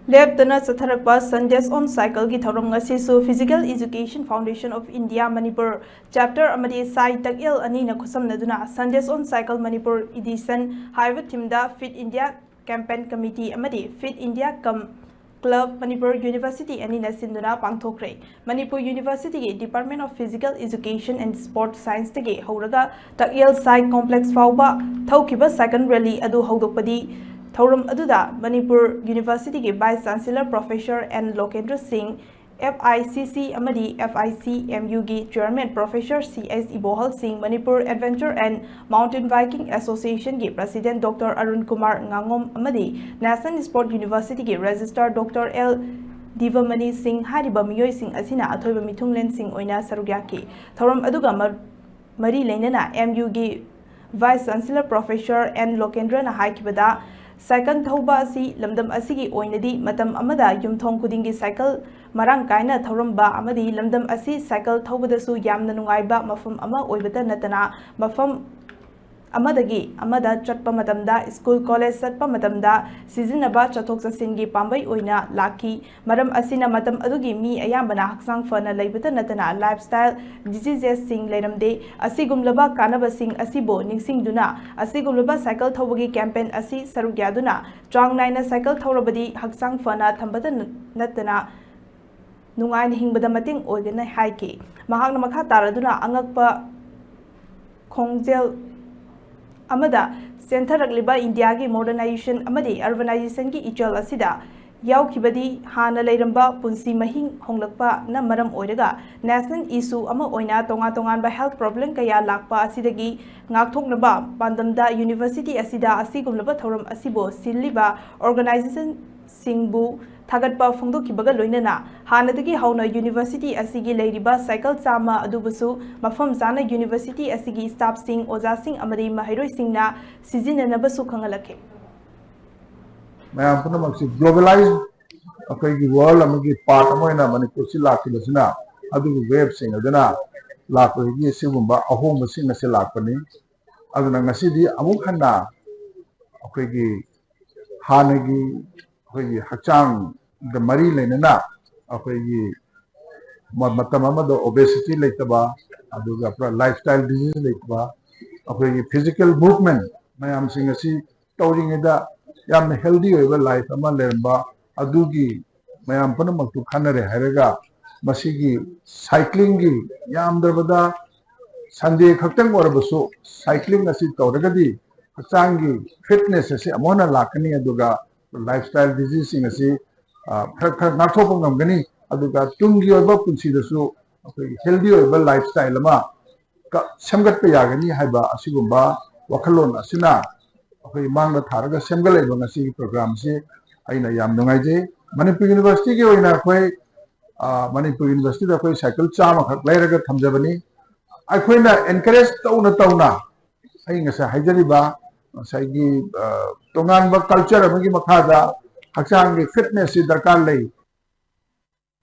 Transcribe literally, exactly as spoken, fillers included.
ꯂꯦꯞꯇꯅ ꯆꯠꯊꯔꯛꯄ Sandesh on Cycle ꯒꯤ ꯊꯧꯔꯝ ꯉꯁꯤꯁꯨ Physical Education Foundation of India Manipur Chapter ꯑꯃꯗꯤ ꯁꯥꯏ ꯇꯛꯌꯦꯜ ꯑꯅꯤꯅ ꯈꯨꯠꯁꯝꯅꯗꯨꯅ Sandesh on Cycle Manipur Edition ꯍꯥꯏꯕ theme ꯗ Fit India Campaign Committee ꯑꯃꯗꯤ Fit India cum Club Manipur University ꯑꯅꯤꯅ ꯁꯤꯟꯗꯨꯅ ꯄꯥꯡꯊꯣꯛꯈ꯭ꯔꯦ꯫ ꯃꯅꯤꯄꯨꯔ ꯌꯨꯅꯤꯚꯔꯁꯤꯇꯤꯒꯤ Department of Physical Education and Sport Science ꯇꯒꯤ ꯍꯧꯔꯒ ꯇꯛꯌꯦꯜ ꯁꯥꯏ ꯀꯣꯝꯄ꯭ꯂꯦꯛꯁ ꯐꯥꯎꯕ ꯊꯧꯈꯤꯕ ꯁꯥꯏꯀꯜ ꯔꯦꯂꯤ ꯑꯗꯨ ꯍꯧꯗꯣꯛꯄꯗꯤ, ꯊꯧꯔꯝ ꯑꯗꯨꯗ ꯃꯅꯤꯄꯨꯔ ꯌꯨꯅꯤꯚꯔꯁꯤꯇꯤꯒꯤ Vice Chancellor Professor N ꯂꯣꯀꯦꯟꯗ꯭ꯔ ꯁꯤꯡ, F I C C ꯑꯃꯗꯤ F I C M U ꯒꯤ Chairman Professor C S ꯏꯕꯣꯍꯜ ꯁꯤꯡ, Manipur Adventure and Mountain Biking Association ꯒꯤ President Doctor ꯑꯔꯨꯟ ꯀꯨꯃꯥꯔ ꯉꯥꯉꯣꯝ ꯑꯃꯗꯤ National Sport University ꯒꯤ Registrar Doctor L ꯗꯤꯕꯃꯅꯤ ꯁꯤꯡ ꯍꯥꯏꯔꯤꯕ ꯃꯤꯑꯣꯏꯁꯤꯡ ꯑꯁꯤꯅ ꯑꯊꯣꯏꯕ ꯃꯤꯊꯨꯡꯂꯦꯟꯁꯤꯡ ꯑꯣꯏꯅ ꯁꯔꯨꯛ ꯌꯥꯈꯤ꯫ ꯊꯧꯔꯝ ꯑꯗꯨꯒ ꯃ-, ꯃꯔꯤ ꯂꯩꯅꯅ M U ꯒꯤ Vice Chancellor Professor N ꯂꯣꯀꯦꯟꯗ꯭ꯔꯅ ꯍꯥꯏꯈꯤꯕꯗ, ꯁꯥꯏꯀꯜ ꯊꯧꯕ ꯑꯁꯤ ꯂꯝꯗꯝ ꯑꯁꯤꯒꯤ ꯑꯣꯏꯅꯗꯤ ꯃꯇꯝ ꯑꯃꯗ ꯌꯨꯝꯊꯣꯡ ꯈꯨꯗꯤꯡꯒꯤ ꯁꯥꯏꯀꯜ ꯃꯔꯥꯡ ꯀꯥꯏꯅ ꯊꯧꯔꯝꯕ ꯑꯃꯗꯤ ꯂꯝꯗꯝ ꯑꯁꯤ ꯁꯥꯏꯀꯜ ꯊꯧꯕꯗꯁꯨ ꯌꯥꯝꯅ ꯅꯨꯡꯉꯥꯏꯕ ꯃꯐꯝ ꯑꯃ ꯑꯣꯏꯕꯇ ꯅꯠꯇꯅ, ꯃꯐꯝ ꯑꯃꯗꯒꯤ ꯑꯃꯗ ꯆꯠꯄ ꯃꯇꯝꯗ, ꯁ꯭ꯀꯨꯜ ꯀꯣꯂꯦꯖ ꯆꯠꯄ ꯃꯇꯝꯗ ꯁꯤꯖꯤꯟꯅꯕ ꯆꯠꯊꯣꯛ ꯆꯠꯁꯤꯟꯒꯤ ꯄꯥꯝꯕꯩ ꯑꯣꯏꯅ ꯂꯥꯛꯈꯤ꯫ ꯃꯔꯝ ꯑꯁꯤꯅ ꯃꯇꯝ ꯑꯗꯨꯒꯤ ꯃꯤ ꯑꯌꯥꯝꯕꯅ ꯍꯛꯆꯥꯡ ꯐꯅ ꯂꯩꯕꯇ ꯅꯠꯇꯅ lifestyle diseases ꯁꯤꯡ ꯂꯩꯔꯝꯗꯦ꯫ ꯑꯁꯤꯒꯨꯝꯂꯕ ꯀꯥꯟꯅꯕꯁꯤꯡ ꯑꯁꯤꯕꯨ ꯅꯤꯡꯁꯤꯡꯗꯨꯅ ꯑꯁꯤꯒꯨꯝꯂꯕ ꯁꯥꯏꯀꯜ ꯊꯧꯕꯒꯤ campaign ꯑꯁꯤ ꯁꯔꯨꯛ ꯌꯥꯗꯨꯅ ꯆꯥꯡ ꯅꯥꯏꯅ ꯁꯥꯏꯀꯜ ꯊꯧꯔꯕꯗꯤ ꯍꯛꯆꯥꯡ ꯐꯅ ꯊꯝꯕꯇ ꯅꯠꯇꯅ ꯅꯨꯡꯉꯥꯏꯅ ꯍꯤꯡꯕꯗ ꯃꯇꯦꯡ ꯑꯣꯏꯒꯅꯤ ꯍꯥꯏꯈꯤ꯫ ꯃꯍꯥꯛꯅ ꯃꯈꯥ ꯇꯥꯔꯗꯨꯅ ꯑꯉꯛꯄ ꯈꯣꯡꯖꯦꯜ ꯑꯃꯗ ꯆꯦꯟꯊꯔꯛꯂꯤꯕ ꯏꯟꯗꯤꯌꯥꯒꯤ modernization ꯑꯃꯗꯤ urbanization ꯒꯤ ꯏꯆꯜ ꯑꯁꯤꯗ ꯌꯥꯎꯈꯤꯕꯗꯤ ꯍꯥꯟꯅ ꯂꯩꯔꯝꯕ ꯄꯨꯟꯁꯤ ꯃꯍꯤꯡ ꯍꯣꯡꯂꯛꯄꯅ ꯃꯔꯝ ꯑꯣꯏꯔꯒ national issue ꯑꯃ ꯑꯣꯏꯅ ꯇꯣꯉꯥꯟ ꯇꯣꯉꯥꯟꯕ health problem ꯀꯌꯥ ꯂꯥꯛꯄ ꯑꯁꯤꯗꯒꯤ ꯉꯥꯛꯊꯣꯛꯅꯕ ꯄꯥꯟꯗꯝꯗ university ꯑꯁꯤꯗ ꯑꯁꯤꯒꯨꯝꯂꯕ ꯊꯧꯔꯝ ꯑꯁꯤꯕꯨ ꯁꯤꯜꯂꯤꯕ organization ꯁꯤꯡꯕꯨ ꯊꯥꯒꯠꯄ ꯐꯣꯡꯗꯣꯛꯈꯤꯕꯒ ꯂꯣꯏꯅꯅ ꯍꯥꯟꯅꯗꯒꯤ ꯍꯧꯅ university ꯑꯁꯤꯒꯤ ꯂꯩꯔꯤꯕ ꯁꯥꯏꯀꯜ ꯆꯥꯝꯃ ꯑꯗꯨꯕꯨꯁꯨ ꯃꯐꯝ ꯆꯥꯅ university ꯑꯁꯤꯒꯤ staff ꯁꯤꯡ, ꯑꯣꯖꯥꯁꯤꯡ ꯑꯃꯗꯤ ꯃꯍꯩꯔꯣꯏꯁꯤꯡꯅ ꯁꯤꯖꯤꯟꯅꯅꯕꯁꯨ ꯈꯪꯍꯜꯂꯛꯈꯤ꯫ ꯃꯌꯥꯝ ꯄꯨꯝꯅꯃꯛꯁꯤ globalize ꯑꯩꯈꯣꯏꯒꯤ world ꯑꯃꯒꯤ part ꯑꯃ ꯑꯣꯏꯅ ꯃꯅꯤꯄꯨꯔꯁꯤ ꯂꯥꯛꯈꯤꯕꯁꯤꯅ ꯑꯗꯨꯒꯤ wave ꯁꯤꯡ ꯑꯗꯨꯅ ꯂꯥꯛꯄꯗꯒꯤ ꯁꯤꯒꯨꯝꯕ ꯑꯍꯣꯡꯕꯁꯤꯡ ꯑꯁꯤ ꯂꯥꯛꯄꯅꯤ꯫ ꯑꯗꯨꯅ ꯉꯁꯤꯗꯤ ꯑꯃꯨꯛ ꯍꯟꯅ ꯑꯩꯈꯣꯏꯒꯤ ꯍꯥꯟꯅꯒꯤ ꯑꯩꯈꯣꯏꯒꯤ ꯍꯛꯆꯥꯡꯗ ꯃꯔꯤ ꯂꯩꯅꯅ ꯑꯩꯈꯣꯏꯒꯤ ꯃ- ꯃꯇꯝ ꯑꯃꯗ obesity ꯂꯩꯇꯕ, ꯑꯗꯨꯒ ꯄꯨꯔꯥ lifestyle disease ꯂꯩꯇꯕ, ꯑꯩꯈꯣꯏꯒꯤ physical movement ꯃꯌꯥꯝꯁꯤꯡ ꯑꯁꯤ ꯇꯧꯔꯤꯉꯩꯗ ꯌꯥꯝꯅ healthy ꯑꯣꯏꯕ life ꯑꯃ ꯂꯩꯔꯝꯕ, ꯑꯗꯨꯒꯤ ꯃꯌꯥꯝ ꯄꯨꯝꯅꯃꯛꯇꯨ ꯈꯟꯅꯔꯦ ꯍꯥꯏꯔꯒ ꯃꯁꯤꯒꯤ cyclingꯒꯤ, ꯌꯥꯝꯗ꯭ꯔꯕꯗ Sunday ꯈꯛꯇꯪ ꯑꯣꯏꯔꯕꯁꯨ cycling ꯑꯁꯤ ꯇꯧꯔꯒꯗꯤ ꯍꯛꯆꯥꯡꯒꯤ fitness ꯑꯁꯤ ꯑꯃꯨꯛ ꯍꯟꯅ ꯂꯥꯛꯀꯅꯤ, ꯑꯗꯨꯒ lifestyle diseaseꯁꯤꯡ ꯑꯁꯤ, ꯑ, ꯈꯔ ꯈꯔ ꯉꯥꯛꯊꯣꯛꯄ ꯉꯝꯒꯅꯤ, ꯑꯗꯨꯒ ꯇꯨꯡꯒꯤ ꯑꯣꯏꯕ ꯄꯨꯟꯁꯤꯗꯁꯨ ꯑꯩꯈꯣꯏꯒꯤ healthy ꯑꯣꯏꯕ lifestyle ꯑꯃ ꯀ- ꯁꯦꯝꯒꯠꯄ ꯌꯥꯒꯅꯤ ꯍꯥꯏꯕ ꯑꯁꯤꯒꯨꯝꯕ ꯋꯥꯈꯜꯂꯣꯟ ꯑꯁꯤꯅ ꯑꯩꯈꯣꯏ ꯃꯥꯡꯗ ꯊꯥꯔꯒ ꯁꯦꯝꯒꯠꯂꯛꯏꯕ ꯉꯁꯤꯒꯤ programꯁꯤ ꯑꯩꯅ ꯌꯥꯝ ꯅꯨꯡꯉꯥꯏꯖꯩ꯫ ꯃꯅꯤꯄꯨꯔ Universityꯒꯤ ꯑꯣꯏꯅ ꯑꯩꯈꯣꯏ, ꯑ, ꯃꯅꯤꯄꯨꯔ Universityꯗ ꯑꯩꯈꯣꯏ cycle ꯆꯥꯝꯃꯈꯛ ꯂꯩꯔꯒ ꯊꯝꯖꯕꯅꯤ꯫ ꯑꯩꯈꯣꯏꯅ encourage ꯇꯧꯅ ꯇꯧꯅ ꯑꯩ ꯉꯁꯥꯏ ꯍꯥꯏꯖꯔꯤꯕ ꯉꯁꯥꯏꯒꯤ, ꯑ, ꯇꯣꯉꯥꯟꯕ culture ꯑꯃꯒꯤ ꯃꯈꯥꯗ ꯍꯛꯆꯥꯡꯒꯤ fitnessꯁꯤ ꯗꯔꯀꯥꯔ ꯂꯩ꯫